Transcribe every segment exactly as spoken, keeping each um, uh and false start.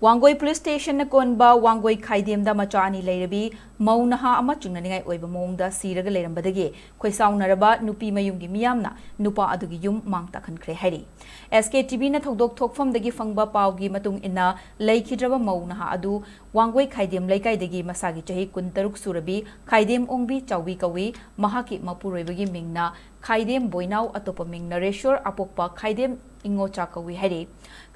Wangoi police ꯁ꯭ꯇꯦꯁꯟꯅ ꯀꯣꯟꯕ ꯋꯥꯡꯒꯣꯏ ꯈꯥꯏꯗꯦꯝꯗ ꯃꯆꯥ ꯑꯅꯤ ꯂꯩꯔꯕꯤ ꯃꯧ ꯅꯍꯥ ꯑꯃ ꯆꯤꯡꯅꯅꯤꯡꯉꯥꯏ ꯑꯣꯏꯕ ꯃꯑꯣꯡꯗ ꯁꯤꯔꯒ ꯂꯩꯔꯝꯕꯗꯒꯤ ꯈꯣꯏꯁꯥꯎꯅꯔꯕ ꯅꯨꯄꯤ ꯃꯌꯨꯝꯒꯤ ꯃꯤꯌꯥꯝꯅ ꯅꯨꯄꯥ ꯑꯗꯨꯒꯤ ꯌꯨꯝ ꯃꯥꯡ ꯇꯥꯛꯍꯟꯈ꯭ꯔꯦ ꯍꯥꯏꯔꯤ꯫ ꯑꯦꯁ ꯀꯦ ꯇꯤ ꯚꯤꯅ ꯊꯧꯗꯣꯛ ꯊꯣꯛꯐꯝꯗꯒꯤ ꯐꯪꯕ ꯄꯥꯎꯒꯤ ꯃꯇꯨꯡ ꯏꯟꯅ, ꯂꯩꯈꯤꯗ꯭ꯔꯕ ꯃꯧ ꯅꯍꯥ ꯑꯗꯨ ꯋꯥꯡꯒꯣꯏ ꯈꯥꯏꯗꯦꯝ ꯂꯩꯀꯥꯏꯗꯒꯤ ꯃꯁꯥꯒꯤ ꯆꯍꯤ ꯀꯨꯟꯇꯔꯨꯛ ꯁꯨꯔꯕꯤ ꯈꯥꯏꯗꯦꯝ ꯑꯣꯡꯕꯤ ꯆꯥꯎꯕꯤ ꯀꯧꯏ꯫ ꯃꯍꯥꯛꯀꯤ ꯃꯄꯨꯔꯣꯏꯕꯒꯤ ꯃꯤꯡꯅ ꯈꯥꯏꯗꯦꯝ ꯕꯣꯏꯅꯥꯎ, ꯑꯇꯣꯞꯄ ꯃꯤꯡ ꯅꯔꯦꯁꯣꯔ, ꯑꯄꯣꯛꯄ ꯈꯥꯏꯗꯦꯝ ꯏꯉꯣꯆꯥ ꯀꯧꯏ ꯍꯥꯏꯔꯤ꯫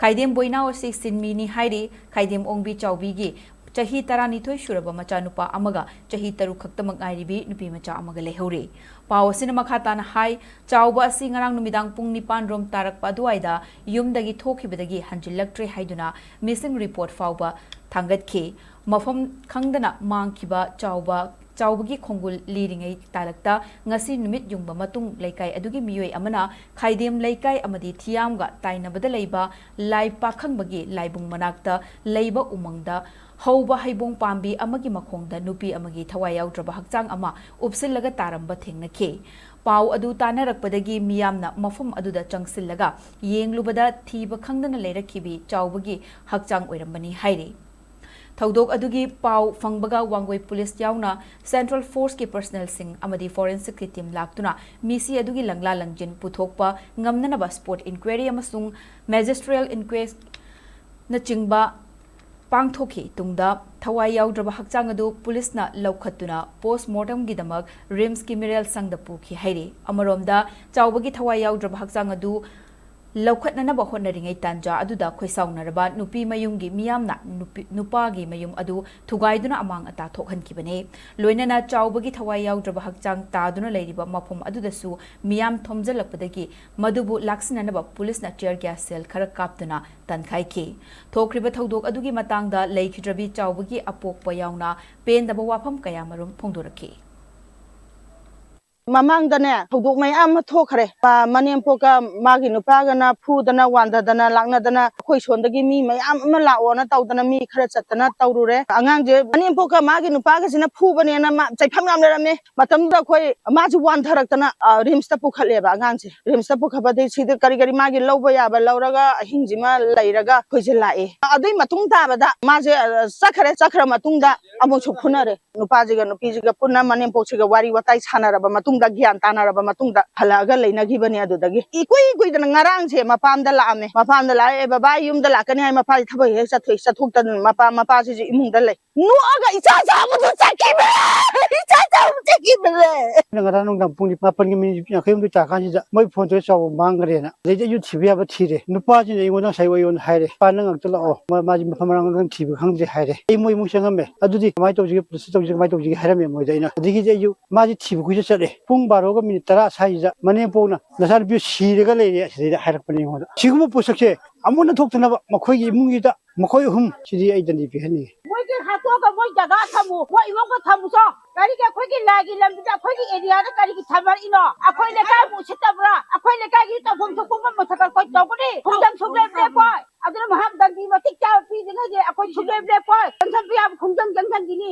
ꯈꯥꯏꯗꯦꯝ ꯕꯣꯏꯅꯥꯎ ꯑꯁꯤ ꯁꯤꯟꯃꯤꯅꯤ ꯍꯥꯏꯔꯤ꯫ ꯈꯥꯏꯗꯦꯝ ꯑꯣꯡꯕꯤ ꯆꯥꯎꯕꯤꯒꯤ ꯆꯍꯤ ꯇꯔꯥꯅꯤꯊꯣꯏ ꯁꯨꯔꯕ ꯃꯆꯥꯅꯨꯄꯥ ꯑꯃꯒ ꯆꯍꯤ ꯇꯔꯨꯛ ꯈꯛꯇꯃꯛ ꯉꯥꯏꯔꯤꯕꯤ ꯅꯨꯄꯤ ꯃꯆꯥ ꯑꯃꯒ ꯂꯩꯍꯧꯔꯤ꯫ ꯄꯥꯎ ꯑꯁꯤꯅ ꯃꯈꯥ ꯇꯥꯅ ꯍꯥꯏ, ꯆꯥꯎꯕ ꯑꯁꯤ ꯉꯔꯥꯡ ꯅꯨꯃꯤꯗꯥꯡ ꯄꯨꯡ ꯅꯤꯄꯥꯟ ꯔꯣꯝ ꯇꯥꯔꯛꯄ ꯑꯗꯨꯋꯥꯏꯗ ꯌꯨꯝꯗꯒꯤ ꯊꯣꯛꯈꯤꯕꯗꯒꯤ ꯍꯟꯖꯤꯜꯂꯛꯇ꯭ꯔꯦ ꯍꯥꯏꯗꯨꯅ ꯃꯤꯁꯤꯡ ꯔꯤꯄꯣꯔꯠ ꯐꯥꯎꯕ ꯊꯥꯡꯒꯠꯈꯤ꯫ ꯃꯐꯝ ꯈꯪꯗꯅ ꯃꯥꯡꯈꯤꯕ ꯆꯥꯎꯕ, ꯆꯥꯎꯕꯒꯤ ꯈꯣꯡꯒꯨꯜ ꯂꯤꯔꯤꯉꯩ ꯇꯥꯂꯛꯇ ꯉꯁꯤ ꯅꯨꯃꯤꯠ ꯌꯨꯡꯕ ꯃꯇꯨꯡ ꯂꯩꯀꯥꯏ ꯑꯗꯨꯒꯤ ꯃꯤꯑꯣꯏ ꯑꯃꯅ ꯈꯥꯏꯗꯦꯝ ꯂꯩꯀꯥꯏ ꯑꯃꯗꯤ ꯊꯤꯌꯥꯝꯒ ꯇꯥꯏꯅꯕꯗ ꯂꯩꯕ ꯂꯥꯏ ꯄꯥꯈꯪꯕꯒꯤ ꯂꯥꯏꯕꯨꯡ ꯃꯅꯥꯛꯇ ꯂꯩꯕ ꯎꯃꯪꯗ ꯍꯧꯕ ꯍꯩꯕꯣꯡ ꯄꯥꯝꯕꯤ ꯑꯃꯒꯤ ꯃꯈꯣꯡꯗ ꯅꯨꯄꯤ ꯑꯃꯒꯤ ꯊꯋꯥꯏ ꯌꯥꯎꯗ꯭ꯔꯕ ꯍꯛꯆꯥꯡ ꯑꯃ ꯎꯞꯁꯤꯜꯂꯒ ꯇꯥꯔꯝꯕ ꯊꯦꯡꯅꯈꯤ꯫ ꯄꯥꯎ ꯑꯗꯨ ꯇꯥꯅꯔꯛꯄꯗꯒꯤ ꯃꯤꯌꯥꯝꯅ ꯃꯐꯝ ꯑꯗꯨꯗ ꯆꯪꯁꯤꯜꯂꯒ ꯌꯦꯡꯂꯨꯕꯗ ꯊꯤꯕ ꯈꯪꯗꯅ ꯂꯩꯔꯛꯈꯤꯕꯤ ꯆꯥꯎꯕꯒꯤ ꯍꯛꯆꯥꯡ ꯑꯣꯏꯔꯝꯕꯅꯤ ꯍꯥꯏꯔꯤ꯫ ꯊꯧꯗꯣꯛ ꯑꯗꯨꯒꯤ ꯄꯥꯎ ꯐꯪꯕꯒ ꯋꯥꯡꯒꯣꯏ ꯄꯨꯂꯤꯁ ꯌꯥꯎꯅ ꯁꯦꯟꯇ꯭ꯔꯦꯜ ꯐꯣꯔꯁꯀꯤ ꯄꯔꯁꯅꯦꯜꯁꯤꯡ ꯑꯃꯗꯤ ꯐꯣꯔꯦꯟꯁꯤꯛꯀꯤ ꯇꯤꯝ ꯂꯥꯛꯇꯨꯅ ꯃꯤꯁꯤ ꯑꯗꯨꯒꯤ ꯂꯪꯂꯥ ꯂꯪꯖꯤꯟ ꯄꯨꯊꯣꯛꯄ ꯉꯝꯅꯅꯕ ꯁ꯭ꯄꯣꯠ ꯏꯟꯀ꯭ꯋꯥꯏꯔꯤ ꯑꯃꯁꯨꯡ ꯃꯦꯖꯤꯁꯇ꯭ꯔꯤꯌꯦꯜ ꯏꯟꯀ꯭ꯋꯦꯁꯅꯆꯤꯡꯕ ꯄꯥꯡꯊꯣꯛꯈꯤ꯫ ꯇꯨꯡꯗ ꯊꯋꯥꯏ ꯌꯥꯎꯗ꯭ꯔꯕ ꯍꯛꯆꯥꯡ ꯑꯗꯨ ꯄꯨꯂꯤꯁꯅ ꯂꯧꯈꯠꯇꯨꯅ ꯄꯣꯁꯃꯣꯔꯇꯝꯒꯤꯗꯃꯛ ꯔꯤꯝꯁꯀꯤ ꯃꯤꯔꯦꯜ ꯁꯪꯗ ꯄꯨꯈꯤ ꯍꯥꯏꯔꯤ꯫ ꯑꯃꯔꯣꯝꯗ, ꯆꯥꯎꯕꯒꯤ ꯊꯋꯥꯏ ꯌꯥꯎꯗ꯭ꯔꯕ ꯍꯛꯆꯥꯡ ꯑꯗꯨ ꯂꯧꯈꯠꯅꯅꯕ ꯍꯣꯠꯅꯔꯤꯉꯩ ꯇꯥꯟꯖꯥ ꯑꯗꯨꯗ ꯈꯣꯏꯁꯥꯎꯅꯔꯕ ꯅꯨꯄꯤ ꯃꯌꯨꯝꯒꯤ ꯃꯤꯌꯥꯝꯅ ꯅꯨꯄꯤ, ꯅꯨꯄꯥꯒꯤ ꯃꯌꯨꯝ ꯑꯗꯨ ꯊꯨꯒꯥꯏꯗꯨꯅ ꯑꯃꯥꯡ ꯑꯇꯥ ꯊꯣꯛꯍꯟꯈꯤꯕꯅꯤ꯫ ꯂꯣꯏꯅꯅ ꯆꯥꯎꯕꯒꯤ ꯊꯋꯥꯏ ꯌꯥꯎꯗ꯭ꯔꯕ ꯍꯛꯆꯥꯡ ꯇꯥꯗꯨꯅ ꯂꯩꯔꯤꯕ ꯃꯐꯝ ꯑꯗꯨꯗꯁꯨ ꯃꯤꯌꯥꯝ ꯊꯣꯝꯖꯤꯜꯂꯛꯄꯗꯒꯤ ꯃꯗꯨꯕꯨ ꯂꯥꯛꯁꯤꯟꯅꯅꯕ ꯄꯨꯂꯤꯁꯅ tear gas shell ꯈꯔ ꯀꯥꯞꯇꯨꯅ ꯇꯥꯟꯈꯥꯏꯈꯤ꯫ ꯊꯣꯛꯈ꯭ꯔꯤꯕ ꯊꯧꯗꯣꯛ ꯑꯗꯨꯒꯤ ꯃꯇꯥꯡꯗ ꯂꯩꯈꯤꯗ꯭ꯔꯕꯤ ꯆꯥꯎꯕꯒꯤ ꯑꯄꯣꯛꯄ ꯌꯥꯎꯅ ꯄꯦꯟꯗꯕ ꯋꯥꯐꯝ ꯀꯌꯥꯃꯔꯨꯝ ꯐꯣꯡꯗꯣꯔꯛꯈꯤ꯫ ꯃꯃꯥꯡꯗꯅꯦ ꯊꯧꯗꯣꯛ ꯃꯌꯥꯝ ꯑꯃ ꯊꯣꯛꯈ꯭ꯔꯦ꯫ ꯃ-, ꯃꯅꯦꯝꯄꯣꯛꯀ ꯃꯥꯒꯤ ꯅꯨꯄꯥꯒꯅ ꯐꯨꯗꯅ, ꯋꯥꯟꯊꯗꯅ, ꯂꯥꯛꯅꯗꯅ, ꯑꯩꯈꯣꯏ ꯁꯣꯝꯗꯒꯤ ꯃꯤ ꯃꯌꯥꯝ ꯑꯃ ꯂꯥꯛꯑꯣꯅ ꯇꯧꯗꯅ ꯃꯤ ꯈꯔ ꯆꯠꯇꯅ ꯇꯧꯔꯨꯔꯦ꯫ ꯑꯉꯥꯡꯁꯦ ꯃꯅꯦꯝꯄꯣꯛꯀ ꯃꯥꯒꯤ ꯅꯨꯄꯥꯒꯁꯤꯅ ꯐꯨꯕꯅꯦꯅ ꯃꯥ ꯆꯩꯐꯝ ꯌꯥꯝ ꯂꯩꯔꯝꯃꯦ꯫ ꯃꯇꯝꯗꯨꯗ ꯑꯩꯈꯣꯏ ꯃꯥꯁꯨ ꯋꯥꯟꯊꯔꯛꯇꯅ, ꯑ, ꯔꯤꯝꯁꯇ ꯄꯨꯈꯠꯂꯦꯕ ꯑꯉꯥꯡꯁꯦ꯫ ꯔꯤꯝꯁꯇ ꯄꯨꯈꯠꯄꯗꯒꯤ ꯁꯤꯗ ꯀꯔꯤ ꯀꯔꯤ ꯃꯥꯒꯤ ꯂꯧꯕ ꯌꯥꯕ ꯂꯧꯔꯒ ꯑꯍꯤꯡꯁꯤꯃ ꯂꯩꯔꯒ ꯑꯩꯈꯣꯏꯁꯦ ꯂꯥꯛꯑꯦ꯫ ꯑꯗꯨꯏ ꯃꯇꯨꯡ ꯇꯥꯕꯗ ꯃꯥꯁꯦ, ꯑ, ꯆꯠꯈ꯭ꯔꯦ꯫ ꯆꯠꯈ꯭ꯔ ꯃꯇꯨꯡꯗ ꯑꯃꯨꯛꯁꯨ ꯐꯨꯅꯔꯦ꯫ ꯅꯨꯄꯥꯁꯤꯒ ꯅꯨꯄꯤꯁꯤꯒ ꯄꯨꯟꯅ ꯃꯅꯦꯝꯄꯣꯛꯁꯤꯒ ꯋꯥꯔꯤ ꯋꯥꯇꯥꯏ ꯁꯥꯟꯅꯔꯕ ꯃꯇꯨꯡꯗ, ꯒ꯭ꯌꯥꯟ ꯇꯥꯅꯔꯕ ꯃꯇꯨꯡꯗ ꯍꯜꯂꯛꯑꯒ ꯂꯩꯅꯈꯤꯕꯅꯦ꯫ ꯑꯗꯨꯗꯒꯤ ꯏꯀꯨꯏ ꯀꯨꯏꯗꯅ ꯉꯔꯥꯡꯁꯦ ꯃꯄꯥꯝꯗ ꯂꯥꯛꯑꯝꯃꯦ꯫ ꯃꯄꯥꯝꯗ ꯂꯥꯛꯑꯦ, "ꯕꯕꯥ, ꯑꯩ ꯌꯨꯝꯗ ꯂꯥꯛꯀꯅꯤ" ꯍꯥꯏ꯫ ꯃꯄꯥꯁꯤ ꯊꯕꯛ ꯍꯦꯛ ꯆꯠꯊꯣꯛꯏ, ꯆꯠꯊꯣꯛꯇꯗꯅ ꯃꯄꯥ, ꯃꯄꯥꯁꯤꯁꯨ ꯏꯃꯨꯡꯗ ꯂꯩ꯫ ꯅꯣꯛꯑꯒ ꯏꯆꯥ ꯆꯥꯎꯕꯗꯨ ꯆꯠꯈꯤꯕꯅꯦ! ꯏꯆꯥ ꯆꯥꯎꯕ ꯆꯠꯈꯤꯕꯅꯦ! ꯑꯩꯅ ꯉꯔꯥꯡ ꯅꯨꯡꯗꯥꯡ ꯄꯨꯡ ꯅꯤꯄꯥꯟꯒꯤ ꯃꯤꯅꯤꯠ ꯌꯥꯡꯈꯩ ꯍꯨꯝꯗꯣꯏ ꯇꯥꯔꯀꯥꯟꯁꯤꯗ ꯃꯣꯏ ꯐꯣꯟ ꯇꯧꯔ ꯆꯥꯎꯕ ꯃꯥꯡꯈ꯭ꯔꯦꯅ꯫ ꯑꯗꯩꯗꯤ ꯑꯩꯁꯨ ꯊꯤꯕ ꯌꯥꯕ ꯊꯤꯔꯦ꯫ ꯅꯨꯄꯥꯁꯤꯅ ꯑꯩꯉꯣꯟꯗ ꯉꯁꯥꯏ ꯑꯩꯉꯣꯟꯗ ꯍꯥꯏꯔꯦ, "ꯄꯥ, ꯅꯪ ꯑꯝꯇ ꯂꯥꯛꯑꯣ, ꯃꯥ-, ꯃꯥꯁꯤ ꯃꯐꯝ ꯃꯔꯥꯡ ꯃꯔꯥꯡ ꯊꯤꯕ ꯈꯪꯗ꯭ꯔꯦ" ꯍꯥꯏꯔꯦ꯫ ꯑꯩ ꯃꯣꯏ ꯏꯃꯨꯡ ꯆꯪꯉꯝꯃꯦ꯫ ꯑꯗꯨꯗꯤ ꯀꯃꯥꯏꯅ ꯇꯧꯁꯤꯒꯦ, ꯄꯨꯂꯤꯁꯇ ꯇꯧꯁꯤꯒꯦ, ꯀꯃꯥꯏꯅ ꯇꯧꯁꯤꯒꯦ ꯍꯥꯏꯔꯝꯃꯦ ꯃꯣꯏꯗ ꯑꯩꯅ꯫ ꯑꯗꯒꯤꯗꯤ ꯑꯩꯁꯨ ꯃꯥꯁꯤ ꯊꯤꯕ ꯀꯨꯏꯆꯠ ꯆꯠꯂꯦ꯫ ꯄꯨꯡ ꯕꯥꯔꯣꯒ ꯃꯤꯅꯤꯠ ꯇꯔꯥ ꯁ꯭ꯋꯥꯏꯁꯤꯗ ꯃꯅꯦꯝꯄꯣꯛꯅ, "ꯅꯆꯥꯅꯨꯄꯤ ꯁꯤꯔꯒ ꯂꯩꯔꯦ" ꯑꯁꯤꯗꯩꯗ ꯍꯥꯏꯔꯛꯄꯅꯦ ꯑꯩꯉꯣꯟꯗ꯫ ꯁꯤꯒꯨꯝꯕ ꯄꯣꯠꯁꯛꯁꯦ ꯑꯃꯨꯛ ꯍꯟꯅ ꯊꯣꯛꯇꯅꯕ ꯃꯈꯣꯏꯒꯤ ꯏꯃꯨꯡꯒꯤꯗ ꯃꯈꯣꯏ ꯑꯍꯨꯝ ꯁꯤꯗꯤ ꯑꯩ ꯗꯟꯗꯤ ꯄꯤꯍꯟꯅꯤꯡꯉꯤ꯫ ꯃꯣꯏꯒꯤ ꯍꯥꯠꯇꯣꯛꯑꯒ ꯃꯣꯏ ꯖꯒꯥ ꯊꯝꯃꯨ, ꯃꯣꯏ ꯏꯃꯨꯡꯗ ꯊꯝꯃꯨ ꯆꯣ꯫ ꯀꯔꯤꯒꯤ ꯑꯩꯈꯣꯏꯒꯤ ꯂꯥꯏꯒꯤ ꯂꯝꯁꯤꯗ ꯑꯩꯈꯣꯏꯒꯤ ꯑꯦꯔꯤꯌꯥꯗ ꯀꯔꯤꯒꯤ ꯊꯝꯃꯛꯏꯅꯣ? ꯑꯩꯈꯣꯏ ꯂꯩꯀꯥꯏꯕꯨ ꯎꯁꯤꯠꯇꯕ꯭ꯔꯥ? ꯑꯩꯈꯣꯏ ꯂꯩꯀꯥꯏꯒꯤ ꯇꯧꯐꯝ ꯊꯣꯛꯄ ꯃꯊꯛ ꯑꯩꯈꯣꯏ ꯇꯧꯒꯅꯤ꯫ ꯈꯣꯡꯖꯪ ꯁꯨꯡꯂꯦꯞ ꯂꯦꯞꯄꯣꯏ꯫ ꯑꯗꯨꯅ ꯃꯍꯥꯛ ꯗꯟꯗꯤ ꯃꯇꯤꯛ ꯆꯥꯕ ꯄꯤꯗ꯭ꯔꯤꯉꯩꯗꯤ ꯑꯩꯈꯣꯏ ꯁꯨꯡꯂꯦꯞ ꯂꯦꯞꯄꯣꯏ꯫ ꯆꯪꯁꯟꯕ ꯌꯥꯕ ꯈꯣꯡꯖꯪ ꯆꯪꯁꯟꯈꯤꯅꯤ꯫